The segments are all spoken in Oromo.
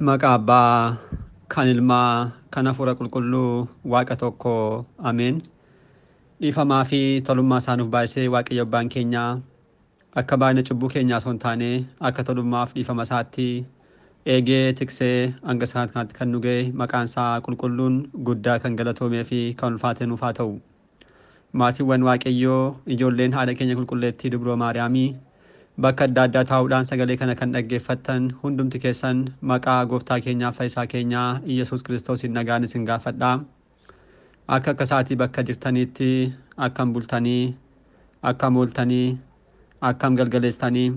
Maqaa Abbaa kan Ilmaa kan Hafuura Qulqulluu Waaqa tokko Ameen. Dhiifamaa fi tolummaa isaa nuuf baay'isee Waaqayyo Abbaan keenya akka baay'ina cubbuu keenyaa osoo hin taane akka tolummaaf dhiifama isaatti eegee tiksee hanga isaa kanaatti kan nu ga'e maqaan isaa qulqulluun guddaa kan galatoomee fi kan ulfaate nuuf haa ta'u. Maatiiwwan Waaqayyoo ijoolleen haadha keenya qulqulleettii Dubroo Maariyaamii bakka adda addaa taa'uudhaan sagalee kana kan dhaggeeffattan hundumti keessan maqaa gooftaa keenyaa fayyisaa keenyaa Iyyasuus Kiristoosiin nagaan isin gaafadha. Akka akka isaatii bakka jirtaniitti akkam bultanii, akkam ooltanii, akkam galgaleessitanii.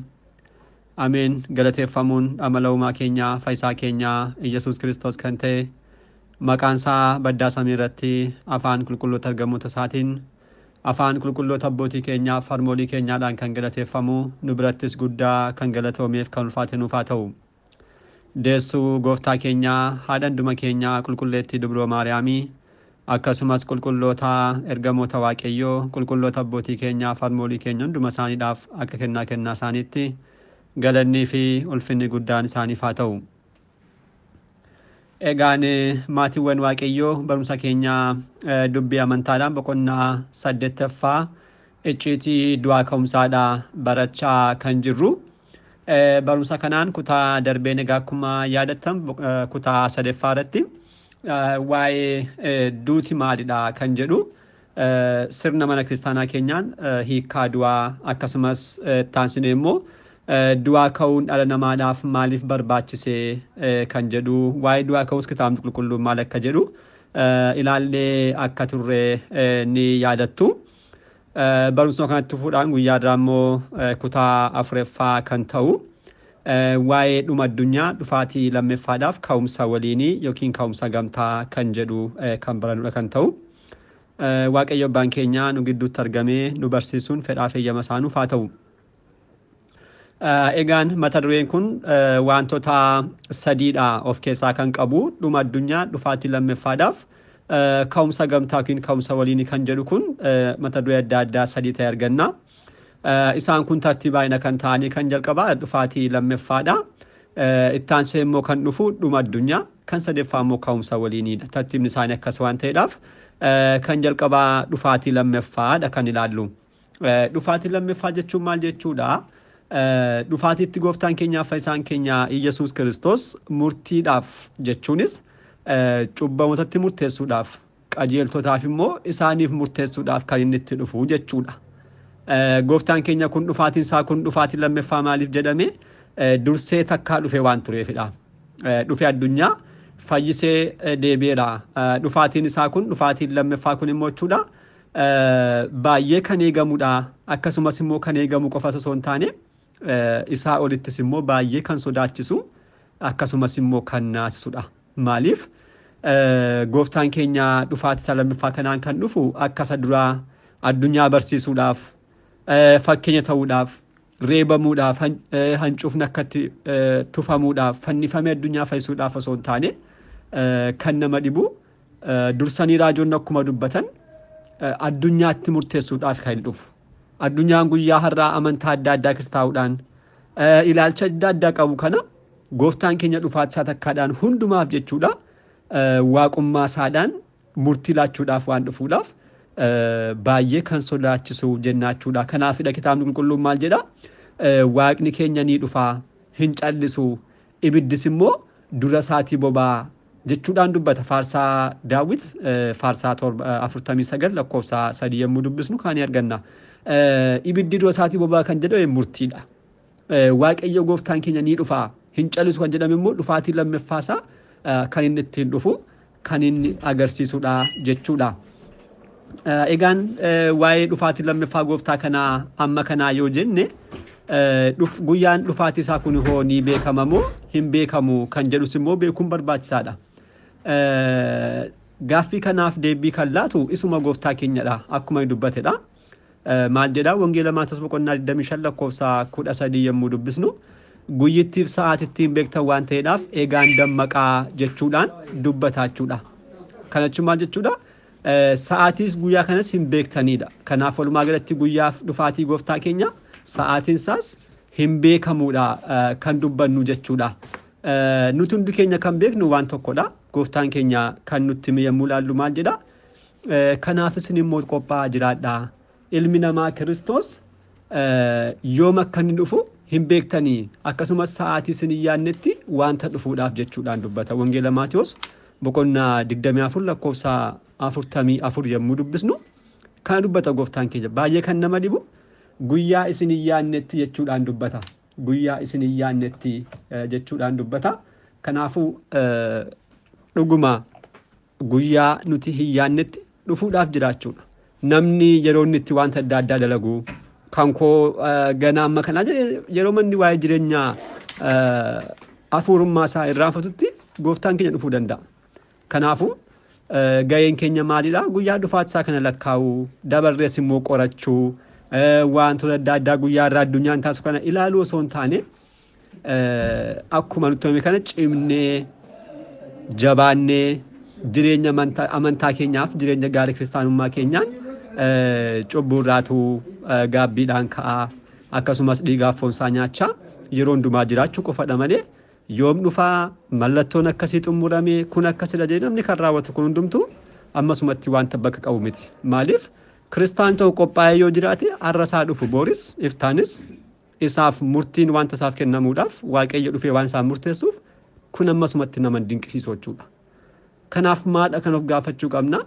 Ameen. Galateeffamuun amala uumaa keenyaa fayyisaa keenyaa Iyyasuus Kiristoos kan ta'e maqaan isaa baddaa samii irratti afaan qulqulloota ergamoota isaatiin afaan qulqulloota abbootii keenyaaf harmoolii keenyaadhaan kan galateeffamu nu birattis guddaa kan galatoomeef kan ulfaate nuuf haa ta'u. Deessuu gooftaa keenyaa haadha hunduma keenyaa qulqulleettii Dubroo Maariyaamii akkasumas qulqulloota ergamoota Waaqayyoo qulqulloota abbootii keenyaaf harmoolii keenya hunduma isaaniidhaaf akka kennaa kennaa isaaniitti galannii fi ulfinni guddaan isaaniif haa ta'u. Egaan maatiiwwan Waaqayyoo barumsa keenyaa dubbii amantaadhaan boqonnaa 8ffaa icciitii du'aa ka'umsaadha barachaa kan jirru. Barumsa kanaan kutaa darbeen egaa akkuma yaadattan kutaa 3ffaa irratti waa'ee duuti maalidha kan jedhu sirna mana kiristaanaa keenyaan hiikkaa du'aa akkasumas taasisne immoo du'aa ka'uun dhala namaadhaaf maaliif barbaachise kan jedhu waa'ee du'aa ka'uus kitaabni qulqulluun maal akka jedhu ilaallee akka turre ni yaadattu. Barumsa kanatti fuudhaan guyyaa irraa immoo kutaa 4ffaa kan ta'u waa'ee dhuma addunyaa dhufaatii lammaffaadhaaf ka'umsa waliinii yookiin ka'umsa gamtaa kan jedhu kan barannudha kan ta'u. Waaqayyo Abbaan keenya nu gidduutti argamee nu barsiisuun fedhaa fi eeyyama isaa nuuf haa ta'u. Egaan mata dureen kun wantoota sadiidha of keessaa kan qabu dhuma addunyaa dhufaatii lammaffaadhaaf ka'umsa gamtaa yookiin ka'umsa waliinii kan jedhu kun mata duree adda addaa sadii ta'e arganna. Isaan kun tartiibaayina kan ta'anii kan jalqabaa dhufaatii lammaffaadha. Ittaansee immoo kan dhufu dhuma addunyaa kan sadaffaa immoo ka'umsa waliiniidha. Tartiibni isaanii akkas waan ta'eedhaaf kan jalqabaa dhufaatii lammaffaadha kan ilaallu. Dhufaatii lammaffaa jechuun maal jechuudha? Dhufaatiitti gooftaan keenyaa fayyisaan keenya Iyyasuus Kiristoos murtiidhaaf jechuunis cubbamootatti murteessuudhaaf qajeeltotaaf immoo isaaniif murteessuudhaaf kan inni itti dhufu jechuudha. Gooftaan keenya kun dhufaatiin isaa kun dhufaatii lammaffaa maaliif jedhame dursee takkaa dhufe waan tureefidha. Dhufe addunyaa fayyisee deebi'eera. Dhufaatiin isaa kun dhufaatiin lammaffaa kun immoo jechuudha. Baay'ee kan eegamudha. Akkasumas immoo kan eegamu qofa osoo hin taane isaa olittis immoo baay'ee kan sodaachisu akkasumas immoo kan naasisudha. Maaliif gooftaan keenya dhufaatii isaa lammaffaa kanaan kan dhufu akka isa duraa addunyaa barsiisuudhaaf fakkeenya ta'uudhaaf reebamuudhaaf hancuufni akkatti tufamuudhaaf fannifamee addunyaa fayyisuudhaaf osoo hin taane kan nama dhibu dursanii raajoonni akkuma dubbatan addunyaatti murteessuudhaaf kan dhufu. Addunyaan guyyaa har'aa amantaa adda addaa keessa taa'uudhaan ilaalcha adda addaa qabu kana gooftaan keenya dhufaatii isaa takkaadhaan hundumaaf jechuudha waaqummaa isaadhaan murtii laachuudhaaf waan dhufuudhaaf baay'ee kan sodaachisu jennaachuudha. Kanaafidha kitaabni qulqulluun maal jedha? Waaqni keenya ni dhufaa hin callisu ibiddis immoo dura isaatii bobaa jechuudhaan dubbata. Faarsaa Daawit faarsaa 49 lakkoofsa 3 yommuu dubbisnu kan arganna. Ibiddi dura isaatii bobaa kan jedhame murtiidha. Waaqayyo gooftaan keenya ni dhufaa hin callisu kan jedhame immoo dhufaatii lammaffaasaa kan inni ittiin dhufu kan inni agarsiisudha jechuudha. Egaan waa'ee dhufaatii lammaffaa gooftaa kanaa amma kanaa yoo jenne guyyaan dhufaatii isaa kun hoo ni beekama moo hin beekamu kan jedhus immoo beekuun barbaachisaadha. Gaaffii kanaaf deebii kan laatu isuma gooftaa keenyadha akkuma inni dubbatedha. Maal jedhaa Wangeela Maatewos boqonnaa 25 lakkoofsa 13 yommuu dubbisnu guyyittiif sa'aatittiin beektan waan ta'eedhaaf eegaan dammaqaa jechuudhaan dubbataachuudha. Kana jechuun maal jechuudha? Sa'aatiis guyyaa kanas hin beektanidha. Kanaaf walumaa galatti guyyaaf dhufaatii gooftaa keenya sa'aatiin isaas hin beekamudha kan dubbannu jechuudha. Nuti hundi keenya kan beeknu waan tokkodha. Gooftaan keenya kan nutti hime yommuu ilaallu maal jedha? Kanaaf isin immoo qophaa'aa jiraadhaa. Ilmi namaa Kiristoos yoom akka inni dhufu hin beektanii, akkasumas sa'aatii isin hin yaadnetti wanta dhufuudhaaf jechuudhaan dubbata. Wangeela Maatiyos boqonnaa 24 lakkoofsa 44 yommuu dubbisnu kana dubbata gooftaan keenya. Baay'ee kan nama dhibu guyyaa isin hin yaadnetti jechuudhaan dubbata. Guyyaa isin hin yaadnetti jechuudhaan dubbata. Kanaafuu dhuguma guyyaa nuti hin yaadnetti dhufuudhaaf jiraachuudha. Namni yeroo inni itti wanta adda addaa dalagu kan koo ganaa amma kanaa yeroo manni waa'ee jireenyaa hafuurummaa isaa irraanfatutti gooftaan keenya dhufuu danda'a. Kanaafuu gaheen keenya maalidha? Guyyaa dhufaatii isaa kana lakkaa'uu, dabarrees immoo qorachuu, wantoota adda addaa guyyaa irraa addunyaan taasisu kana ilaaluu osoo hin taane akkuma nutti himame kana cimnee jabaannee jireenya amantaa keenyaaf jireenya gaarii kiristaanummaa keenyaan cubbuu irraatuu gaabbiidhaan ka'aa, akkasumas dhiigaaf foonsaa nyaachaa yeroo hundumaa jiraachuu qofadha malee yoom dhufaa mallattoon akkasii xumurame kun akkasidha jedhee namni kan raawwatu kun hundumtuu ammasumatti wanta bakka qabu miti. Maaliif kiristaan ta'u qophaa'ee yoo jiraate har'a isaa dhufu booris iftaanis isaaf murtiin wanta isaaf kennamuudhaaf Waaqayyo dhufee waan isaaf murteessuuf kun ammasumatti nama dinqisiisu jechuudha. Kanaaf maadha kan of gaafachuu qabna.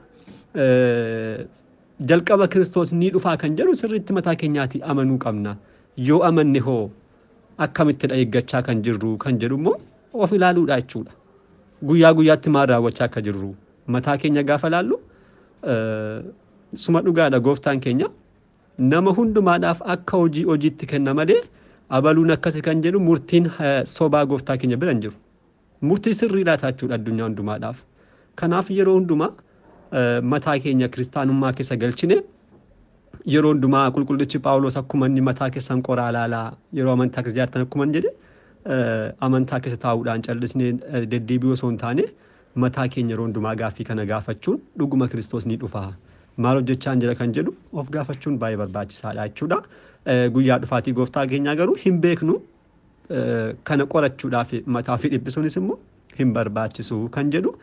Jalqaba Kiristoos ni dhufaa kan jedhu sirriitti mataa keenyaatti amanuu qabna. Yoo amanne hoo akkamittidha eeggachaa kan jirru kan jedhu immoo of ilaaluudha jechuudha. Guyyaa guyyaatti maal raawwachaa akka jirru mataa keenya gaafa ilaallu suma dhugaadha gooftaan keenya. Nama hundumaadhaaf akka hojii hojiitti kenna malee abaluun akkasi kan jedhu murtiin sobaa gooftaa keenya bira hin jiru. Murtii sirrii laata jechuudha addunyaa hundumaadhaaf. Kanaaf yeroo hundumaa mataa keenya kiristaanummaa keessa galchine yeroo hundumaa qulqullichi Phaawulos akkuma inni mataa keessan qoraa ilaalaa yeroo amantaa keessa jiraattan akkuma inni jedhe amantaa keessa taa'uudhaan callisnee deddeebi'uu osoo hin taane mataa keenya yeroo hundumaa gaaffii kana gaafachuun dhuguma Kiristoos ni dhufa. Maal hojjechaa jira kan jedhu of gaafachuun baay'ee barbaachisaadha jechuudha. Guyyaa dhufaatii gooftaa keenyaa garuu hin beeknu, kana qorachuudhaaf mataa fi dhiphisuunis immoo hin barbaachisu kan jedhu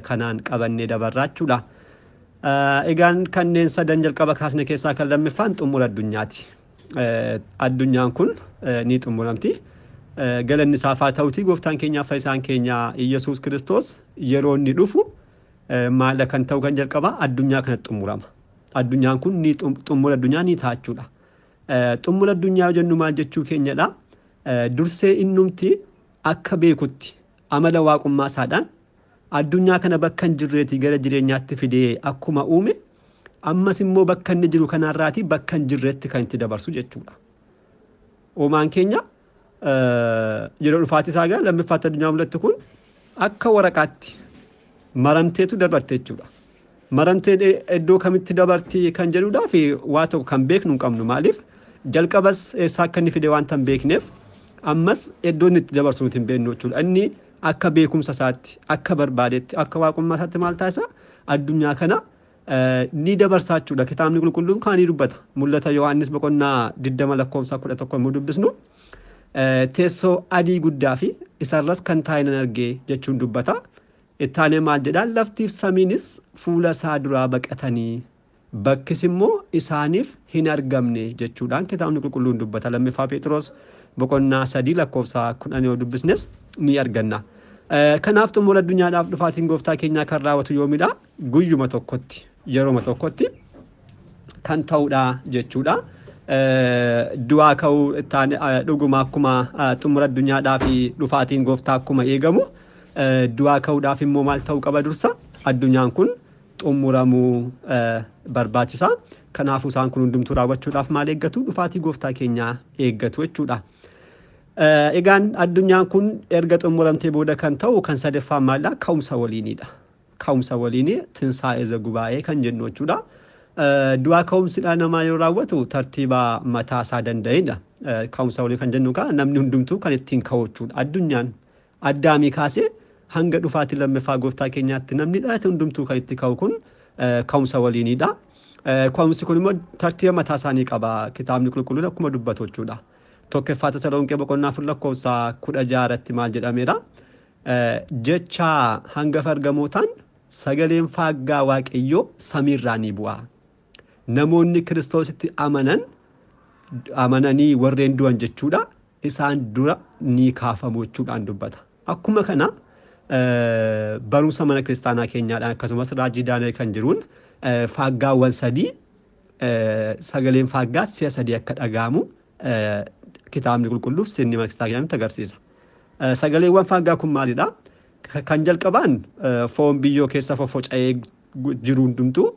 kanaan qabannee dabarraa jechuudha. Egaan kanneen sadan jalqaba kaasne keessaa kan lammaffaan xumura addunyaati. Addunyaan kun ni xumuramti. Galanni isaaf haa ta'uti gooftaan keenyaaf fayyisaan keenya Iyyasuus Kiristoos yeroo inni dhufu maal kan ta'u kan jalqaba addunyaa kanatti xumurama. Addunyaan kun ni xumura addunyaa ni ta'a jechuudha. Xumura addunyaa jennu maal jechuu keenyadha? Dursee innumti akka beekutti amala waaqummaa isaadhaan addunyaa kana bakka hin jirreetii gara jireenyaatti fidee akkuma uume ammas immoo bakka inni jiru kanarraatii bakka hin jirreetti kan itti dabarsu jechuudha. Uumaan keenya yeroo dhufaatii isaa gara lammaffaatti addunyaa mul'attu kun akka waraqaatti maramteetu dabarte jechuudha. Maramtee iddoo kamitti dabarti kan jedhuudhaa fi waa tokko kan beeknu hin qabnu. Maaliif jalqabas eessaa akka inni fide waanta hin beekneef ammas iddoo inni itti dabarsu nuti hin beeknu jechuudha. Inni akka beekumsa isaatti, akka barbaadetti, akka waaqummaa isaatti maal taasisa? Addunyaa kana ni dabarsaa jechuudha. Kitaabni qulqulluun kan ni dubbata. Mul'ata Yohaannis boqonnaa 20 lakkoofsa 11 yommuu dubbisnu teessoo adii guddaa fi isarras kan taa'e nan argee jechuun dubbata. Ittaanee maal jedhaa? Laftiif samiinis fuula isaa duraa baqatanii bakkis immoo isaaniif hin argamne jechuudhaan kitaabni qulqulluun dubbata. Lammaffaa Phexros boqonnaa 3 lakkoofsa 10 yoo dubbisnes ni arganna. Kanaaf xumura addunyaadhaaf dhufaatiin gooftaa keenyaa kan raawwatu yoomidha? Guyyuma tokkotti, yerooma tokkotti kan ta'udha jechuudha. Du'aa ka'uu dhuguma akkuma xumura addunyaadhaa fi dhufaatiin gooftaa akkuma eegamu du'aa ka'uudhaaf immoo maal ta'uu qaba dursa? Addunyaan kun xumuramuu barbaachisa. Kanaafuu isaan kun hundumtuu raawwachuudhaaf maal eeggatu? Dhufaatii gooftaa keenyaa eeggatu jechuudha. Egaan addunyaan kun erga xumuramtee booda kan ta'u kan sadaffaan maalidha? Ka'umsa waliinidha. Ka'umsa waliinii tinsaa'ee gubaa'ee kan jennu jechuudha. Du'aa ka'umsi dhala namaa yeroo raawwatu tartiiba mataa isaa danda'edha. Ka'umsa walii kan jennu kana namni hundumtuu kan ittiin ka'u jechuudha. Addunyaan addaamii kaasee hanga dhufaatii lammaffaa gooftaa keenyaatti namni dhalate hundumtuu kan itti ka'u kun ka'umsa waliinidha. Ka'umsi kun immoo tartiiba mataa isaanii qaba. Kitaabni qulqulluun akkuma dubbatu jechuudha. Tokkoffaa Tasalonqee boqonnaa 4 lakkoofsa 16 irratti maal jedhameera? Jecha hangafa ergamootaan sagaleen faaggaa Waaqayyoo samiirraa ni bu'a. Namoonni Kiristoositti amanan amananii warreen du'an jechuudha. Isaan dura ni kaafamu jechuudhaan dubbata. Akkuma kana barumsa mana kiristaanaa keenyaadhaan akkasumas raajii Daani'el kan jiruun faaggaawwan sadii, sagaleen faaggaa si'a sadii akka dhaga'amu kitaabni qulqulluu sirni mana kiristaanaa keenyaa nutti agarsiisa. Sagaleewwan faaggaa kun maalidha? Kan jalqabaan foon biyyoo keessa foffoca'ee jiru hundumtuu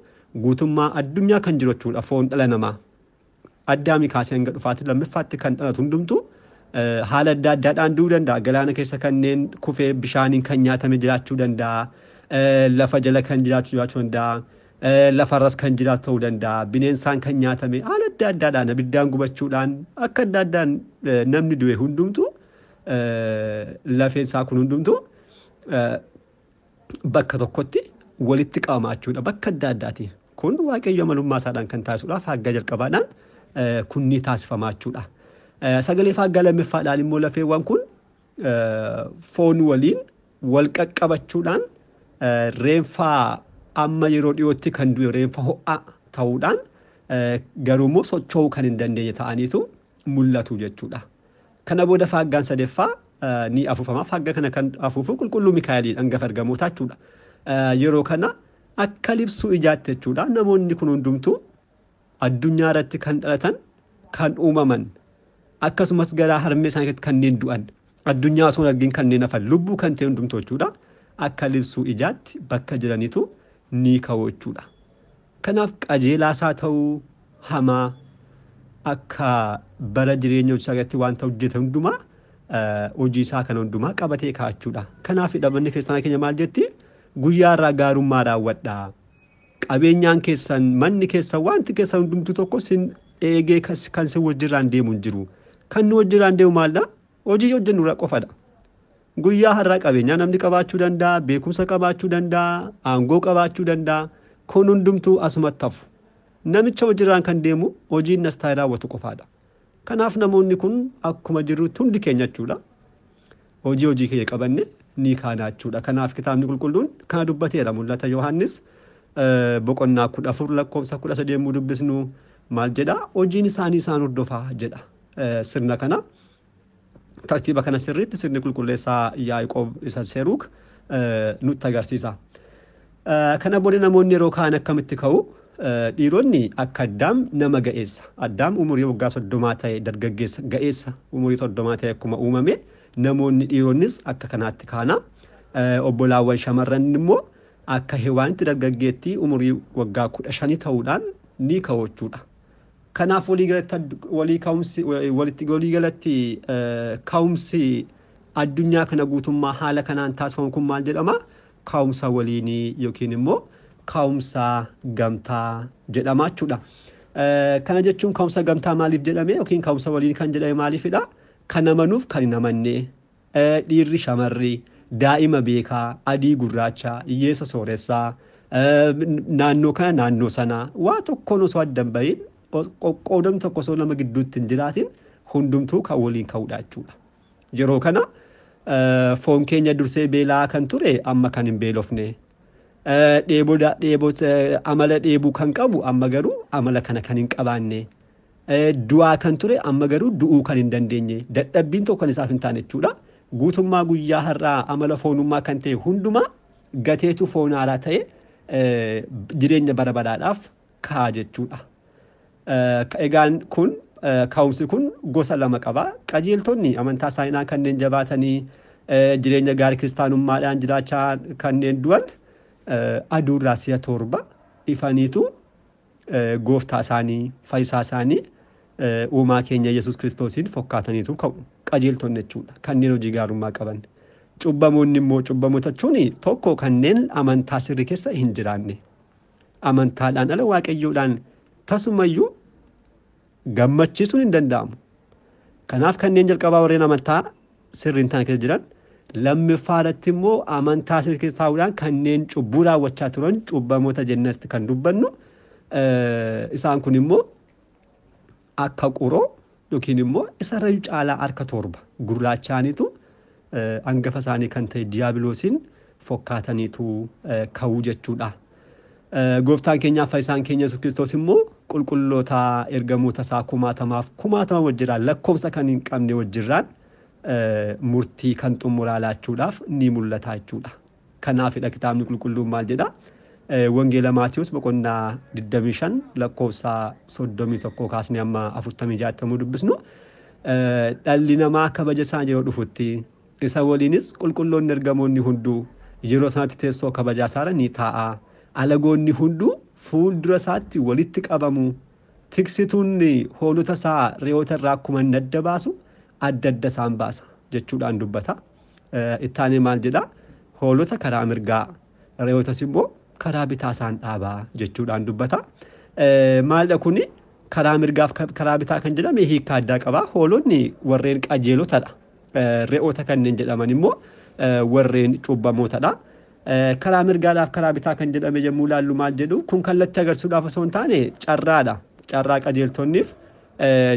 guutummaa addunyaa kan jiru jechuudha, foon dhala namaa. Addaamii kaasee hanga dhufaatti lammaffaatti kan dhalatu hundumtuu haala adda addaadhaan du'uu danda'a. Galaana keessa kanneen kufee bishaaniin kan nyaatame jiraachuu danda'a. Lafa jala kan jiraachuu danda'a. Lafarras kan jiraatu ta'uu danda'a. Bineensaan kan nyaatame haala adda addaadhaan abiddaan gubachuudhaan akka adda addaan namni du'e hundumtuu lafeen isaa kun hundumtuu bakka tokkotti walitti qabama jechuudha. Bakka adda addaati. Kun Waaqayyo amalummaa isaadhaan kan taasisuudha. Faaggaa jalqabaadhaan kun ni taasifama jechuudha. Sagalee faaggaa lammaffaadhaan immoo lafeewwan kun foon waliin wal qaqqabachuudhaan reenfaa amma yeroo dhiyootti kan du'e reenfa ho'aa ta'uudhaan garuu immoo socho'uu kan hin dandeenye ta'aniitu mul'atu jechuudha. Kana booda faaggaan sadaffaa ni afuufama. Faaggaa kana kan afuufu qulqulluu Mikaa'eliidha, hangafa ergamootaa jechuudha. Yeroo kana akka libsuu ijaatti jechuudha. Namoonni kun hundumtuu addunyaa irratti kan dhalatan, kan uumaman, akkasumas garaa harmee isaanii keessatti kanneen du'an, addunyaa osoo hin argin kanneen hafan, lubbuu kan ta'e hundumtuu jechuudha. Akka libsuu ijaatti bakka jiranitu ni ka'u jechuudha. Kanaaf qajeelaasaa ta'uu hamaa akka bara jireenya hojii isaa keessatti wanta hojjete hundumaa hojii isaa kana hundumaa qabatee kaa'achuudha. Kanaaf dhaabbanni kiristaanaa keenya maal jetti? Guyyaa irraa gaarummaa raawwadhaa. Qabeenyaan keessan, manni keessan, wanti keessan hundumtuu tokko sin eegee kan sin wajjirraan deemu hin jiru. Kan nu wajjirraan deemu maalidha? Hojii hojjennu qofadha. Guyyaa har'aa qabeenyaa namni qabaachuu danda'a, beekumsa qabaachuu danda'a, aangoo qabaachuu danda'a. Kun hundumtuu asumatti hafu. Namicha wajjirraan kan deemu hojiin nastaa raawwatu qofaadha. Kanaaf namoonni kun akkuma jirrutti hundi keenya jechuudha. Hojii hojii keenya qabanne ni kaana jechuudha. Kanaaf kitaabni qulqulluun kana dubbateera. Mul'ata Yohaannis boqonnaa 14 lakkoofsa 13 yommuu dubbisnu maal jedha? Hojiin isaanii isaan hordofaa jedha. Sirna kana tartiiba kana sirriitti sirni qulqulleessaa Yaaqoob isa Seruuk nutti agarsiisa. Kana booda namoonni yeroo kaan akkamitti ka'u? Dhiironni akka Addaam nama ga'eessa. Addaam umurii waggaa 30 ta'e dargaggeessa ga'eessa umurii 30 ta'e akkuma uumame namoonni dhiironnis akka kanaatti kaana. Obbolaawwan shamarran immoo akka Hewaanitti dargaggeettii umurii waggaa 15 ta'uudhaan ni ka'u jechuudha. Kanaaf waliigalatti ka'umsi addunyaa kana guutummaa haala kanaan taasifamu kun maal jedhama? Ka'umsa waliinii yookiin immoo ka'umsa gamtaa jedhama jechuudha. Kana jechuun ka'umsa gamtaa maaliif jedhame yookiin ka'umsa waliinii kan jedhame maaliifidha? Kan amanuuf kan hin amanne, dhiirri shamarri, daa'ima beekaa, adii gurraacha, hiyyeessa sooressaa, naannoo kana naannoo sana waa tokkoon osoo adda hin bahin, qoqqoodamni tokko osoo nama gidduutti hin jiraatin hundumtuu kan waliin ka'uudha jechuudha. Yeroo kana foon keenya dursee beelaa kan ture amma kan hin beelofne, amala dheebuu kan qabu amma garuu amala kana kan hin qabaanne, du'aa kan ture amma garuu du'uu kan hin dandeenye, dadhabbiin tokko kan isaaf hin taane jechuudha. Guutummaa guyyaa har'aa amala foonummaa kan ta'e hundumaa gateetu foon haaraa ta'e jireenya bara baraadhaaf ka'a jechuudha. Egaan kun ka'umsi kun gosa lama qaba. Qajeeltonni amantaa isaanii kanneen jabaatanii jireenya gaarii kiristaanummaadhaan jiraachaa kanneen du'an aduurraa si'a 7 ifaniitu gooftaa isaanii, fayyisaa isaanii, uumaa keenya Yesuus Kiristoosiin fokkaataniitu ka'u. Qajeeltonni jechuudha. Kanneen hojii gaarummaa qaban. Cubbamoonni immoo cubbamoota jechuun tokko kanneen amantaa sirrii keessa hin jiraanne. Amantaadhaan ala Waaqayyoodhaan tasumayyuu gammachiisuun hin danda'amu. Kanaaf kanneen jalqabaa warreen amantaa sirriin tana keessa jiran, lammaffaa irratti immoo amantaa sirrii keessa taa'uudhaan kanneen cubbuu raawwachaa turan cubbamoota jennasti kan dubbannu, isaan kun immoo akka quroo yookiin immoo isarra caalaa harka 7 gurraachaanitu hangafa isaanii kan ta'e Diiyaabiloosiin fokkaataniitu ka'uu jechuudha. Gooftaan keenyaaf fayyisaan keenya Yesuus Kiristoos immoo qulqulloota ergamoota isaa kumaatamaaf kumaatama wajjirraan lakkoofsa kan hin qabne wajjirraan murtii kan xumuraa laachuudhaaf ni mul'ata jechuudha. Kanaafidha kitaabni qulqulluun maal jedha? Wangeela Maatiyus boqonnaa 25 lakkoofsa 31 kaasnee amma 46 yommuu dubbisnu, dhalli namaa kabaja isaa yeroo dhufutti isa waliinis qulqulloonni ergamoonni hunduu yeroo sanatti teessoo kabajaa isaarra ni taa'a. Alagoonni hunduu fuuldura isaatti walitti qabamu. Tiksituun hoolota isaa re'oota irraa akkuma inni adda baasu adda adda isaan baasa jechuudhaan dubbata. Ittaanee maal jedha? Hoolota karaa mirgaa, re'ootas immoo karaa bitaa isaan dhaabaa jechuudhaan dubbata. Maalidha kuni? Karaa mirgaaf karaa bitaa kan jedhame hiika addaa qaba. Hoolonni warreen qajeelotadha. Re'oota kanneen jedhaman immoo warreen cubbamootadha. Karaa mirgaadhaaf karaa bitaa kan jedhame yommuu ilaallu maal jedhu, kun kallattii agarsiisuudhaaf osoo hin taane carraadha. Carraa qajeeltonniif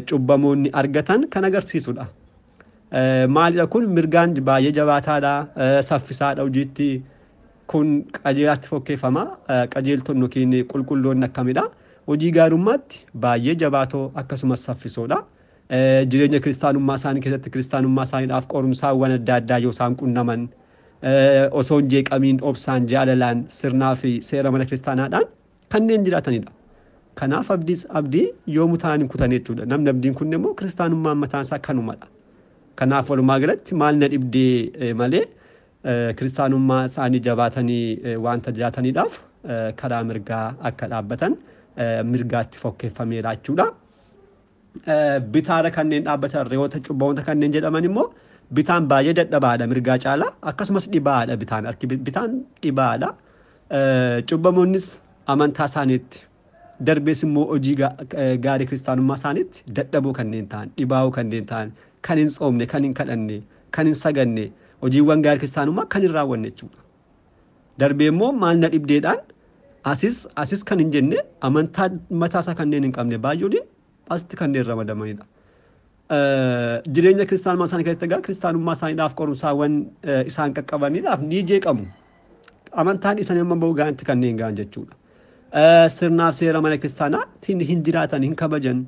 cubbamoonni argatan kan agarsiisudha. Maalidha kun? Mirgaan baay'ee jabaataadha, saffisaadha hojiitti. Kun qajeelaatti fokkeeffama. Qajeeltonni yookiin qulqulloonni akkamidha? Hojii gaarummaatti baay'ee jabaatoo akkasumas saffisoodha. Jireenya kiristaanummaa isaanii keessatti kiristaanummaa isaaniidhaaf qorumsaawwan adda addaa yoo isaan qunnaman osoo hin jeeqamiin obsaan, jaalalaan, sirnaa fi seera mana kiristaanaadhaan kanneen jiraatanidha. Kanaaf abdii yoomuu ta'an hin kutan jechuudha. Namni abdiin kun immoo kiristaanummaan mataan isaa kanumadha. Kanaaf walumaa galatti maal na dhibdee malee kiristaanummaa isaanii jabaatanii wanta jiraataniidhaaf karaa mirgaa akka dhaabbatan mirgaatti fokkeeffameera jechuudha. Bitaara kanneen dhaabbatan re'oota cubbamoota kanneen jedhaman immoo bitaan baay'ee dadhabaadha mirgaa caalaa, akkasumas dhibaadha bitaan, harki bitaan dhibaadha. Cubbamoonnis amantaa isaaniitti darbees immoo hojii gaarii kiristaanummaa isaaniitti dadhaboo kanneen ta'an, dhibaa'oo kanneen ta'an, kan hin tsoomne, kan hin kadhanne, kan hin saganne, hojiiwwan gaarii kiristaanummaa kan hin raawwanne jechuudha. Darbee immoo maal na dhibdeedhaan asis kan hin jenne, amantaa mataasaa kanneen hin qabne baay'ooliin asitti kanneen ramadamanidha. Jireenya kiristaanummaa isaanii keessatti egaa kiristaanummaa isaaniidhaaf qorumsaawwan isaan qaqqabaniidhaaf ni jeeqamu. Amantaan isaanii amma bahu gaanitti kanneen ga'an jechuudha. Sirnaaf seera mana kiristaanaatiin hin jiraatan, hin kabajan.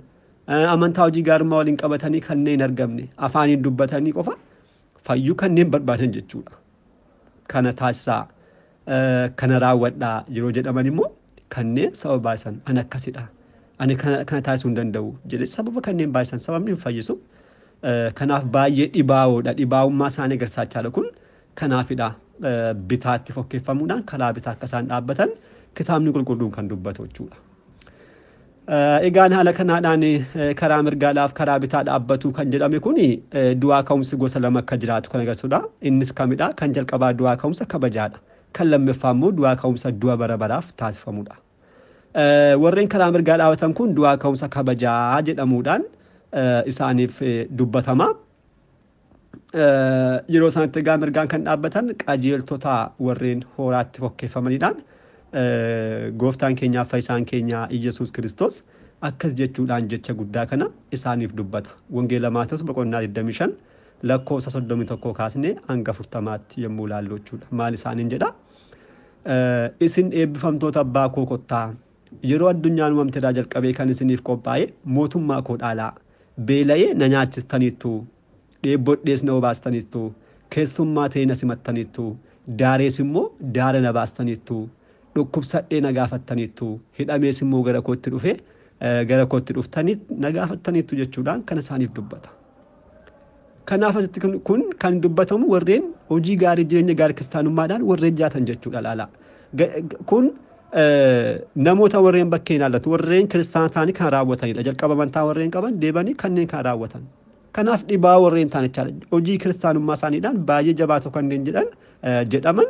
Amantaa hojii gaarummaa waliin qabatanii kanneen hin argamne, afaaniin dubbatanii qofa fayyuu kanneen barbaadan jechuudha. Kana taasisaa, kana raawwadhaa yeroo jedhaman immoo kanneen sababa baasan, ani akkasidha, ani kana taasisuu hin danda'u jedhee sababa kanneen baasan sababni hin fayyisu. Kanaaf baay'ee dhibaa'oodha. Dhibaa'ummaa isaanii agarsiisachaadha kun. Kanaafidha bitaatti fokkeeffamuudhaan karaa bitaa akka isaan dhaabbatan kitaabni qulqulluun kan dubbatu jechuudha. Egaan haala kanaadhaan karaa mirgaadhaaf karaa bitaa dhaabbatu kan jedhame kun du'aa ka'umsi gosa lama akka jiraatu kan agarsiisudha. Innis kamidha? Kan jalqabaa du'aa ka'umsa kabajaadha. Kan lammaffaa immoo du'aa ka'umsa du'a bara baraaf taasifamudha. Warreen karaa mirgaa dhaabatan kun du'aa ka'umsa kabajaa jedhamuudhaan isaaniif dubbatama. Yeroo sanatti egaa mirgaan kan dhaabbatan qajeeltota warreen hooraatti fokkeeffamanidhaan gooftaan keenyaaf fayyisaan keenya Iyyasuus Kiristoos akkas jechuudhaan jecha guddaa kana isaaniif dubbata. Wangeela Maatewos boqonnaa 25 lakkoofsa 31 kaasnee hanga 40tti yommuu ilaallu jechuudha. Maal isaaniin jedha? Isin eebbifamtoota abbaa koo kottaa, yeroo addunyaan uumamteerraa jalqabee kan isiniif qophaa'e mootummaa koo dhaalaa. Beela'ee na nyaachistaniittu, dheebodhees na obaastaniittu, keessummaa ta'ee na simattaniittu, daarees immoo daara na baastaniittu, dhukkubsadhee na gaafattaniittu, hidhamees immoo gara kootti dhufe gara kootti dhuftanii na gaafattaniittu jechuudhaan kan isaaniif dubbata. Kanaaf asitti kun kan dubbatamu warreen hojii gaarii jireenya gaarii kiristaanummaadhaan warreen jiraatan jechuudha laala. Kun namoota warreen bakkee hin ilaallatu, warreen kiristaana ta'anii kan raawwatanidha. Jalqaba amantaa warreen qaban deebanii kanneen kan raawwatan. Kanaaf dhibaa warreen ta'an jechaadha. Hojii kiristaanummaa isaaniidhaan baay'ee jabaatoo kanneen jedhaman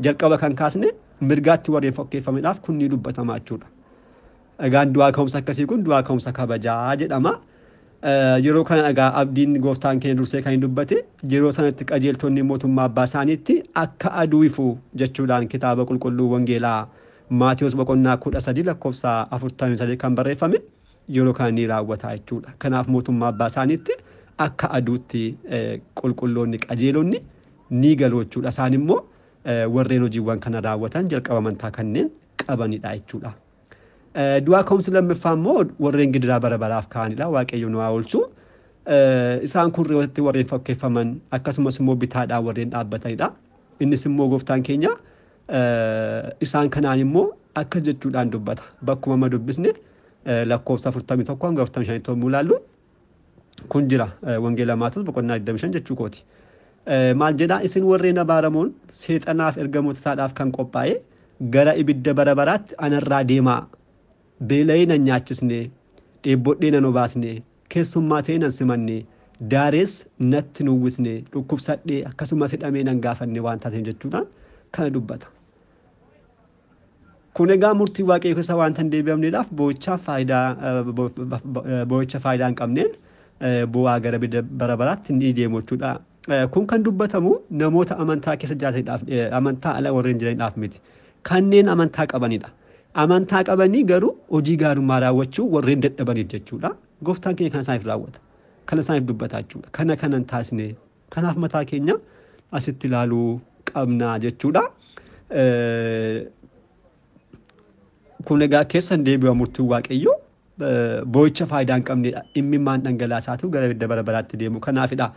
jalqaba kan kaasne mirgaatti warreen fokkeeffamedhaaf kun ni dubbatama jechuudha. Egaan du'aa ka'umsa akkasii kun du'aa ka'umsa kabajaa jedhama. Yeroo kana egaa abdiin gooftaan keenya dursee kan hin dubbate yeroo sanatti qajeeltonni mootummaa abbaa isaaniitti akka aduu ifu jechuudhaan kitaaba qulqulluu wangeelaa Maatewos boqonnaa 13 lakkoofsa 43 kan barreeffame yeroo kana ni raawwata jechuudha. Kanaaf mootummaa abbaa isaaniitti akka aduutti qulqulloonni qajeelonni ni galu jechuudha. Isaan immoo warreen hojiiwwan kana raawwatan jalqaba amantaa kanneen qabanidha jechuudha. Du'aa ka'umsi lammaffaa immoo warreen gidiraa bara baraaf ka'anidha. Waaqayyo nu haa oolchu. Isaan kun reewwatti warreen fakkeeffaman akkasumas immoo bitaadhaan warreen dhaabbatanidha. Innis immoo gooftaan keenya isaan kanaan immoo akkas jechuudhaan dubbata. Bakkuma amma dubbisne lakkoofsa 41 hanga 45 yommuu ilaallu kun jira, Wangeela Maatewos boqonnaa 25 jechuu kooti. Maal jedhaa? Isin warreen abaaramoon seexanaaf ergamoota isaadhaaf kan qophaa'e gara ibidda bara baraatti anarraa deemaa. Beela'ee nan nyaachisne, dheebodhee nan obaasne, keessummaa ta'ee nan simanne, daarees natti nuwwisne, dhukkubsadhee akkasumas hidhamee nan gaafanne waan taateen jechuudhaan kana dubbata. Kun egaa murtii waaqayyoo keessa waanta hin deebi'amneedhaaf boo'icha faayidaa hin qabneen bu'aa gara bara baraatti ni deemu jechuudha. Kun kan dubbatamu namoota amantaa keessa jiraataniidhaaf, amantaa ala warreen jiraniidhaaf miti. Kanneen amantaa qabanidha. Amantaa qabanii garuu hojii gaarummaa raawwachuu warreen dadhabaniif jechuudha. Gooftaan keenya kana isaaniif raawwata. Kana isaaniif dubbata jechuudha. Kana kanan taasisne. Kanaaf mataa keenya asitti ilaaluu qabna jechuudha. Kun egaa keessa hin deebi'a murtiin waaqayyoo boo'icha faayidaa hin qabnedha. Dhimmi dhangalaasaatu gara ibidda bara baraatti deemu. Kanaafidha.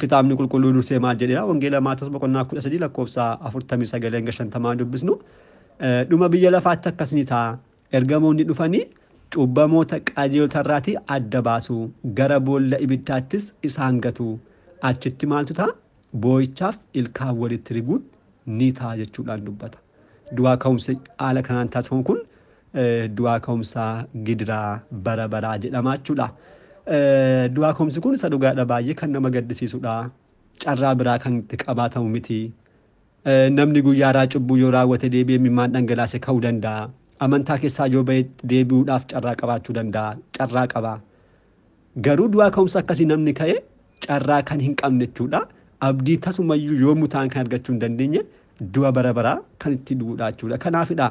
Kitaabni qulqulluu dursee maal jedheera? Wangeela Maatewos boqonnaa 13 lakkoofsa 49 hanga 50 dubbisnu. Dhuma biyya lafaatti akkas ni ta'a. Ergamoonni dhufanii cubbamoota qajeelota irraatii adda baasu. Gara boolla ibiddaattis isaan gatu. Achitti maaltu ta'a? Boo'ichaaf ilkaan walitti riguun ni ta'a jechuudhaan dubbata. Du'aa ka'umsi haala kanaan taasifamu kun du'aa ka'umsa gidiraa bara baraa jedhama jechuudha. Du'aa ka'umsi kun isa dhugaadha, baay'ee kan nama gaddisiisudha. Carraa biraa kan itti qabaatamu miti. Namni guyyaa cubbuu yoo raawwate deebi'ee imimmaan dhangalaase ka'uu danda'a. Amantaa keessaa yoo ba'e deebi'uudhaaf carraa qabaachuu danda'a. Carraa qaba. Garuu du'aa ka'umsa akkasii namni ka'e carraa kan hin qabne jechuudha. Abdii tasumayyuu yoo mutaan kan argachuu hin dandeenye du'a bara baraa kan itti du'uudha jechuudha. Kanaafidha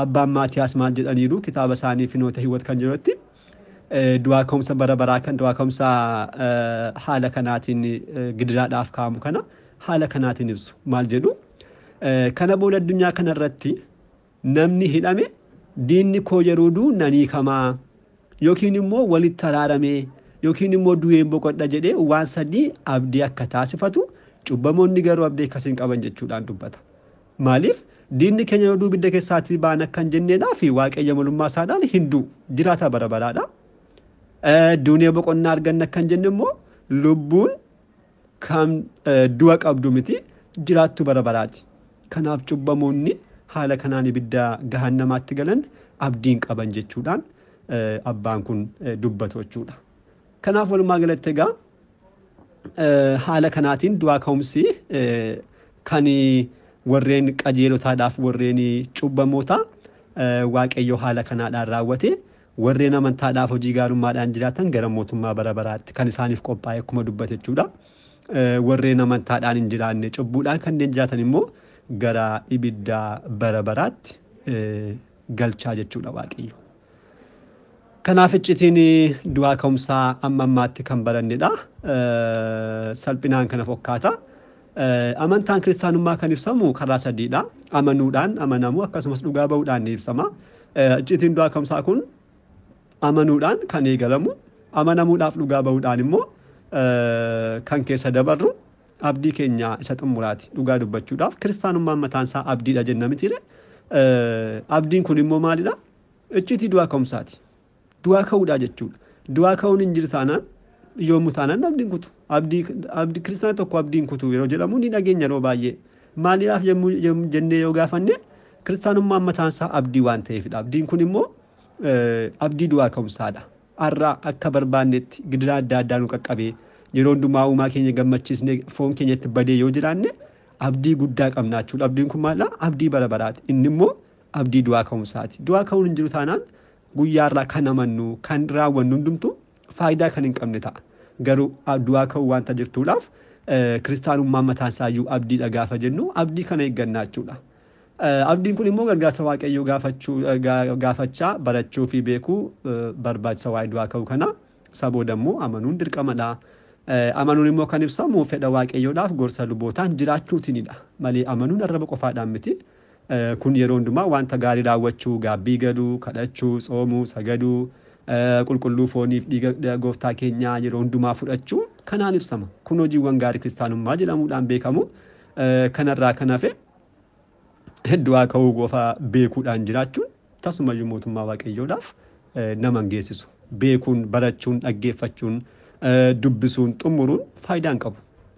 abbaan Maatiyaas maal jedhaniiru kitaaba isaanii Finoota Hiwwat kan jedhutti du'aa ka'umsa bara baraa kan du'aa ka'umsa haala kanaatiin gidiraadhaaf kaa'amu kana haala kanaatiin ibsu. Maal jedhu? Kana booda addunyaa kanarratti namni hidhame diinni koo yeroo du'u nan hiikamaa yookiin immoo walitti araaramee yookiin immoo du'een boqodha jedhee waan sadii abdii akka taasifatu, cubbamoonni garuu abdii akkas hin qaban jechuudhaan dubbata. Maaliif? Diinni keenya yeroo du'u ibidda keessaatii ba'an akka hin jenneedhaa fi waaqayyo malummaa isaadhaan hin du'u, jiraata bara baraadha. Duunee boqonnaa arganna akka hin jenne immoo lubbuun kan du'a qabdu miti, jiraattu bara baraati. Kanaaf cubbamoonni haala kanaan ibidda gahannamaatti galan abdiin qaban jechuudhaan abbaan kun dubbatu jechuudha. Kanaaf walumaa galatti egaa haala kanaatiin du'aa ka'umsi kan warreen qajeelotaadhaaf warreen cubbamoota waaqayyo haala kanaadhaan raawwate, warreen amantaadhaaf hojii gaarummaadhaan jiraatan gara mootummaa bara baraatti kan isaaniif qophaa'e akkuma dubbate jechuudha. Warreen amantaadhaan hin jiraanne cubbuudhaan kanneen jiraatan immoo gara ibidda bara baraatti galchaa jechuudha waaqayyo. Kanaaf iccitiin du'aa ka'umsaa amma ammaatti kan barannedha. Salphinaan kana fakkaata. Amantaan kiristaanummaa kan ibsamu karaa sadiidha. Amanuudhaan, amanamuu akkasumas dhugaa ba'uudhaan ni ibsama. Iccitiin du'aa ka'umsaa kun amanuudhaan kan eegalamu, amanamuudhaaf dhugaa ba'uudhaan immoo kan keessa dabarru abdii keenya isa xumuraati. Dhugaa dubbachuudhaaf kiristaanummaan mataan isaa abdiidha jenna mitiire. Abdiin kun immoo maalidha? Iccitii du'aa ka'umsaati. Du'aa ka'uudha jechuudha. Du'aa ka'uun hin jiru taanaan yoomuu taanaan abdiin kutu. Abdii kiristaana tokko abdiin kutu yeroo jedhamu ni dhageenya yeroo baay'ee. Maaliidhaaf jennee yoo gaafanne kiristaanummaan mataan isaa abdii waan ta'eefidha. Abdiin kun immoo abdii du'aa ka'umsaadha. Har'a akka barbaannetti gidiraa adda addaa nu qaqqabee yeroo hundumaa uumaa keenya gammachiisnee foon keenyatti badee yoo jiraanne abdii guddaa qabna jechuudha. Abdiin kun maalidha? Abdii bara baraati. Inni immoo abdii du'aa ka'umsaati. Du'aa ka'uun hin jiru taanaan guyyaarraa kan amannu kan raawwannu hundumtu faayidaa kan hin qabne ta'a. Garuu du'aa ka'uu waanta jirtuudhaaf kiristaanummaan mataan isaayyuu abdiidha gaafa jennu abdii kana eeggannaa jechuudha. Abdiin kun immoo gargaarsa waaqayyoo gaafachaa barachuu fi beekuu barbaachisa waa'ee du'aa ka'uu kana. Sabooda immoo amanuun dirqamadha. Amanuun immoo kan ibsamu fedha Waaqayyoodhaaf gorsa lubootaan jiraachuutiinidha malee amanuun arraba qofaadhaan miti. Kun yeroo hundumaa wanta gaarii raawwachuu, gaabbii galuu, kadhachuu, tsoomuu, sagaduu, qulqulluu fooniif dhiiga gooftaa keenyaa yeroo hundumaa fudhachuu kanaan ibsama. Kun hojiiwwan gaarii kiristaanummaa jedhamuudhaan beekamu. Kanarraa kan hafe du'aa ka'uu qofa beekuudhaan jiraachuun tasumayyuu mootummaa Waaqayyoodhaaf nama hin geessisu. Beekuun, barachuun, dhaggeeffachuun, dubbisuun, xumuruun faayidaa hin qabu.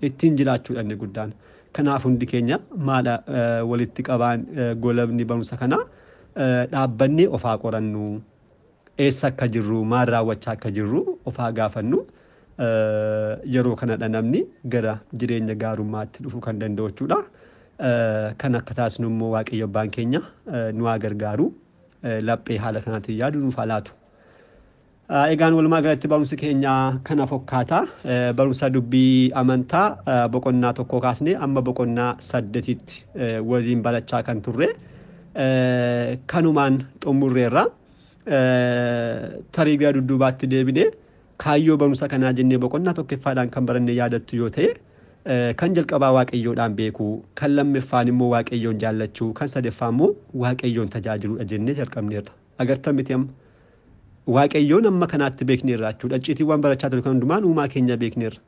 Ittiin jiraachuudha inni guddaan. Kanaaf hundi keenya maadha walitti qabaan golabni barumsa kanaa dhaabbannee ofaa qorannu, eessa akka jirru, maal raawwachaa akka jirru ofaa gaafannu. Yeroo kanadha namni gara jireenya gaarummaatti dhufuu kan danda'u jechuudha. Kan akka taasisnu immoo Waaqayyo abbaan keenya nu haa gargaaru, laphee haala kanaatiin yaadu nuuf haa laatu. Egaan walumaa galatti barumsi keenya kana fakkaata. Barumsa dubbii amantaa boqonnaa 1 kaasnee amma boqonnaa 8tti waliin barachaa kan turre kanumaan xumurreerra. Tarii gara dudduubaatti deebinee kaayyoo barumsa kanaa jennee boqonnaa 1ffaadhaan kan baranne yaadattu yoo ta'e, kan jalqabaa Waaqayyoodhaan beekuu, kan lammaffaan immoo Waaqayyoon jaallachuu, kan sadaffaa immoo Waaqayyoon tajaajiluudha jennee jalqabneerra. Agartan miti amma? Waaqayyoon amma kanaatti beekneerra jechuudha. Icciitiiwwan barachaa ture kan hundumaan uumaa keenya beekneerra.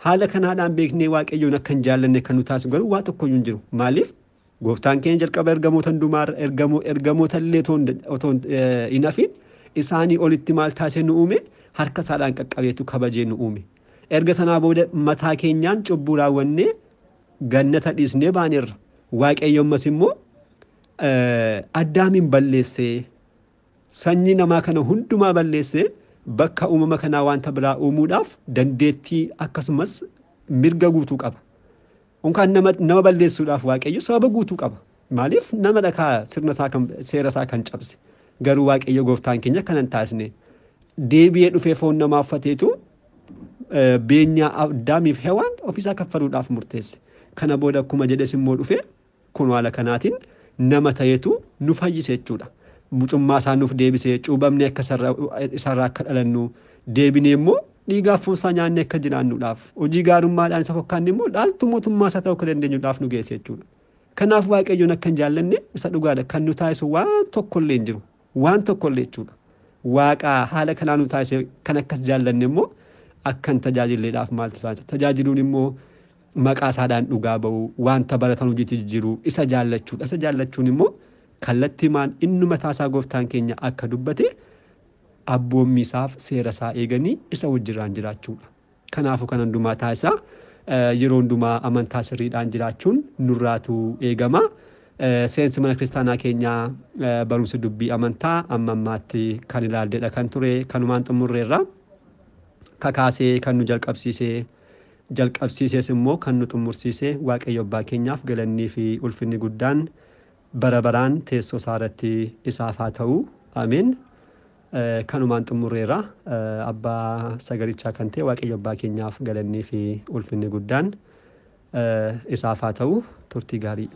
Haala kanaadhaan beeknee Waaqayyoon akka hin jaallanne kan nu taasisu garuu waa tokkoyyuu hin jiru. Maaliif? Gooftaan keenya jalqaba ergamoota hundumaa ergamoota illee otoo hin hafin isaanii olitti maal taasisee nu uume? Harka isaadhaan qaqqabeetu kabajee nu uume. Erga sanaa booda mataa keenyaan cubbuu raawwannee gannata dhiisnee baaneerra. Waaqayyo ammas immoo Addaamiin balleessee sanyii namaa kana hundumaa balleessee bakka uumama kanaa wanta biraa uumuudhaaf dandeettii akkasumas mirga guutuu qaba. Unkaan nama balleessuudhaaf Waaqayyo sababa guutuu qaba. Maaliif nama dhakaa sirna isaa kan seera isaa kan cabse. Garuu Waaqayyo gooftaan keenya kana hin taasisne. Deebi'ee dhufee foon namaa uffateetu beenyaa Addaamiif Hewaan ofiisaa kaffaluudhaaf murteesse. Kana booda akkuma jedhes immoo dhufee kun haala kanaatiin nama ta'eetu nu fayyise jechuudha. Mucummaa isaa nuuf deebisee cuubamnee akka isarraa akka dhalannu, deebinee immoo dhiigaaf foon isaa nyaannee akka jiraannuudhaaf, hojii gaarummaadhaan isa fakkaanne immoo dhaaltu mootummaa isaa ta'uu akka dandeenyuudhaaf nu geesse jechuudha. Kanaaf Waaqayyoon akka hin jaallanne isa dhugaadha. Kan nu taasisu waan tokkollee hin jiru. Waan tokkollee jechuudha. Waaqa haala kanaa nu taasise kan akkas jaallanne immoo akka hin tajaajilleedhaaf maaltu taasisa? Tajaajiluun immoo maqaa isaadhaan dhugaa ba'uu, wanta baratan hojiitti jijjiiruu, isa jaallachuudha. Isa jaallachuun immoo kallattiimaan inni mataa isaa gooftaan keenya akka dubbate abboommii isaaf seera isaa eeganii isa wajjirraan jiraachuudha. Kanaafuu kan hundumaa taasisaa yeroo hundumaa amantaa sirriidhaan jiraachuun nurraatu eegama. Seensi mana kiristaanaa keenyaa barumsi dubbii amantaa amma ammaatti kan ilaalledha kan ture kanumaan xumurreerra. Kakaasee kan nu jalqabsiisee jalqabsiisees immoo kan nu xumursiise Waaqayyo abbaa keenyaaf galannii fi ulfinni guddaan bara baraan teessoo isaa irratti isaaf haa ta'u. Ameen. Kanumaan xumurreerra. Abbaa sagalichaa kan ta'e Waaqayyo abbaa keenyaaf galannii fi ulfinni guddaan isaaf haa ta'u. Turtii gaarii.